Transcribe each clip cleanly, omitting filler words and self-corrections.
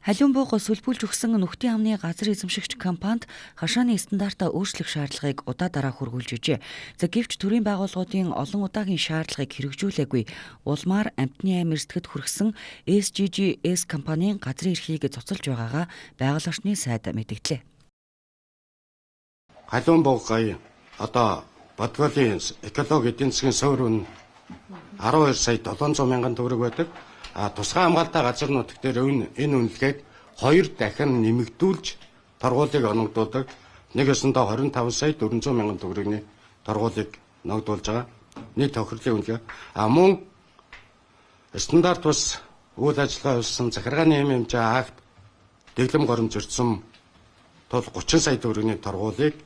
Халиун бууг сүлбүүлж өгсөн нүхтийн амны газар эзэмшигч компанид хашааны стандартаа өөрчлөх шаардлагыг удаа дараа хүргүүлж ижээ. За гэвч төрийн байгууллагуудын олон удаагийн шаардлагыг хэрэгжүүлээгүй. Улмаар амтны аймар эрсдэхэд хүргэсэн SGGS компанийн газрын эрхийг цуцалж байгаагаа байгаль орчны сайд мэдэгдлээ. Халиун бууг гай одоо Бодголын экологи эдийн засгийн суурь үн 12 сая 700 мянган төгрөг байдаг. А тусгай хамгаалалтаа газар нутаг дээр энэ үнэлгээг 2 дахин нэмэгдүүлж торгуулийг оногдуулдаг. Нэг ёсондоо 25 сая 400 мянган төгрөгийн торгуулийг ногдуулж байгаа. Нийт тохирлын үнэлгээ. А мөн стандарт бус үйл ажиллагаа явуулсан захиргааны хэм хэмжээ акт дэглэм горим зөрчсөн тул 30 сая төгрөгийн торгуулийг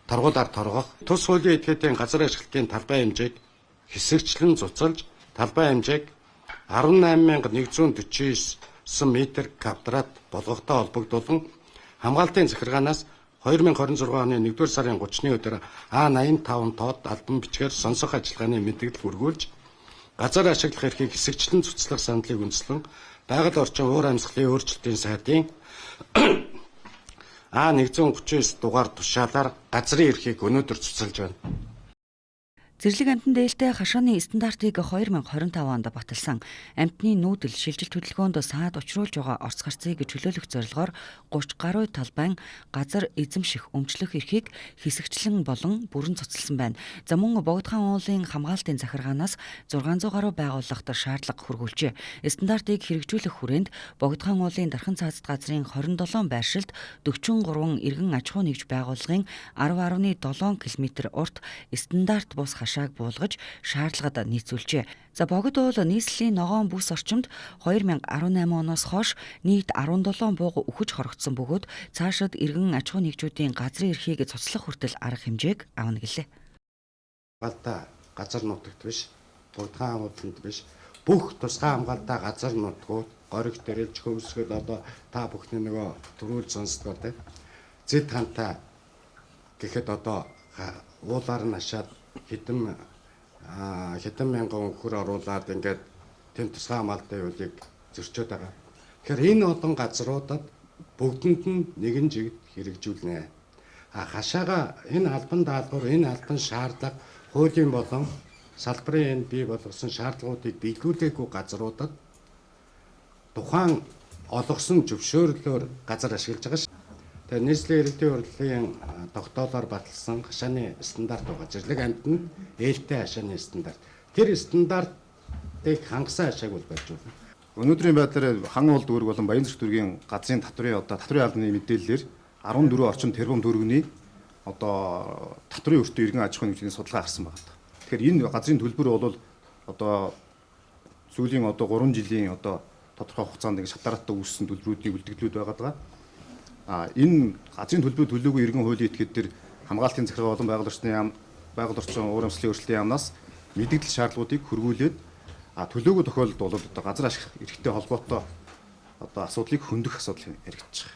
торгуулаар торгох. Тус хуулийн этгээдийн газар ашиглалтын талбай хэмжээг хэсэгчлэн цуцалж талбай хэмжээг 18149 метр квадрат болгохтой холбогдуулан хамгаалтын захиргаанаас 2026 оны 1-р сарын 30-ны өдөр А85 тоод албан бичгээр сонсох ажиллагааны мэдээлэл хүргүүлж газар ашиглах эрхийг хэсэгчлэн цуцлах саналыг үндэслэн байгаль орчин уур амьсгалын өөрчлөлтийн сайдын А139 дугаар тушаалаар газрын эрхийг өнөөдөр цуцалж байна. Зэрлэг амьтан дээлтэй хашааны стандартыг 2025 онд баталсан. Амьтны нүүдэл шилжилт хөдөлгөөнд саад учруулж байгаа орц гарцыг чөлөөлөх зорилгоор 30 гаруй талбайн газар эзэмших, өмчлөх эрхийг хэсэгчлэн болон бүрэн цуцалсан байна. За мөн Богдхан уулын хамгаалтын захиргаанаас 600 гаруй байгууллагт шаардлага хүргүүлжээ. Стандартыг хэрэгжүүлэх хүрээнд Богдхан уулын Дархан цаазат газрын 27 байршилд 43 иргэн аж ахуй нэгж байгууллагын 10.7 км урт стандарт бус хашааг буулгаж шаардлагад нийцүүлжээ. За Богд уул нийслэлийн ногоон бүс орчимд 2018 оноос хойш нийт 17 бууг үхэж хорогдсон бөгөөд цаашид иргэн аж ахуй нэгжүүдийн газрын эрхийг цуцлах хүртэл арга хэмжээг авна гэлээ. Хамгаалалтаа газар нутагт биш, Богдхан ууланд биш, бүх тусгай хамгаалалтаа газар нутгууд гориг дэрэлж хөвсгөл одоо та бүхний нөгөө төрүүл сонсдгоо те. Зэд хантай гэхэд одоо уулаар нь ашаад хэдэн мянган өхөр оруулаад ингээд тэм тусгай хамгаалалтын хуулийг зөрчөөд байгаа. Тэгэхээр энэ олон газруудад бүгдэнд нь нэгэн жигд хэрэгжүүлнэ. А хашаага энэ албан даалгавар, энэ албан шаардлага хуулийн болон салбарын энэ бий болгосон шаардлагуудыг биелүүлээгүй газруудад тухайн олгосон зөвшөөрлөөр газар ашиглаж байгаа ш. Тэгээ нийслэлийн иргэдийн хурлын тогтоолоор баталсан хашааны стандарт байгаа. Зэрлэг амьтанд ээлтэй хашааны стандарт. Тэр стандартыг хангасан хашааг бол барьж байна. Өнөөдрийн байдлаар Хан уул дүүрэг болон Баянзүрх дүүргийн газрын татврын одоо татврын албаны мэдээллээр 14 орчим тэрбум төгрөгийн одоо татврын өртөө иргэн аж ахуйн нэгжийн судалгаа гарсан байна. Тэгэхээр энэ газрын төлбөр бол одоо сүүлийн одоо 3 жилийн одоо тодорхой хугацаанд ингэ шатаараттай үүссэн төлбөрүүдийн үлдэгдлүүд байгаа даа. Энэ газрын төлбөр төлөөгүй иргэн хуулийн этгээд дээр хамгаалтын захиргаа болон байгаль орчны яам, байгаль орчин уур амьсгалын өөрчлөлтийн яамнаас мэдэгдэл шаардлагуудыг хөргүүлээд төлөөгүй тохиолдолд бол одоо газар ашиглах эрхтэй холбоотой одоо асуудлыг хөндөх асуудал яригдчих.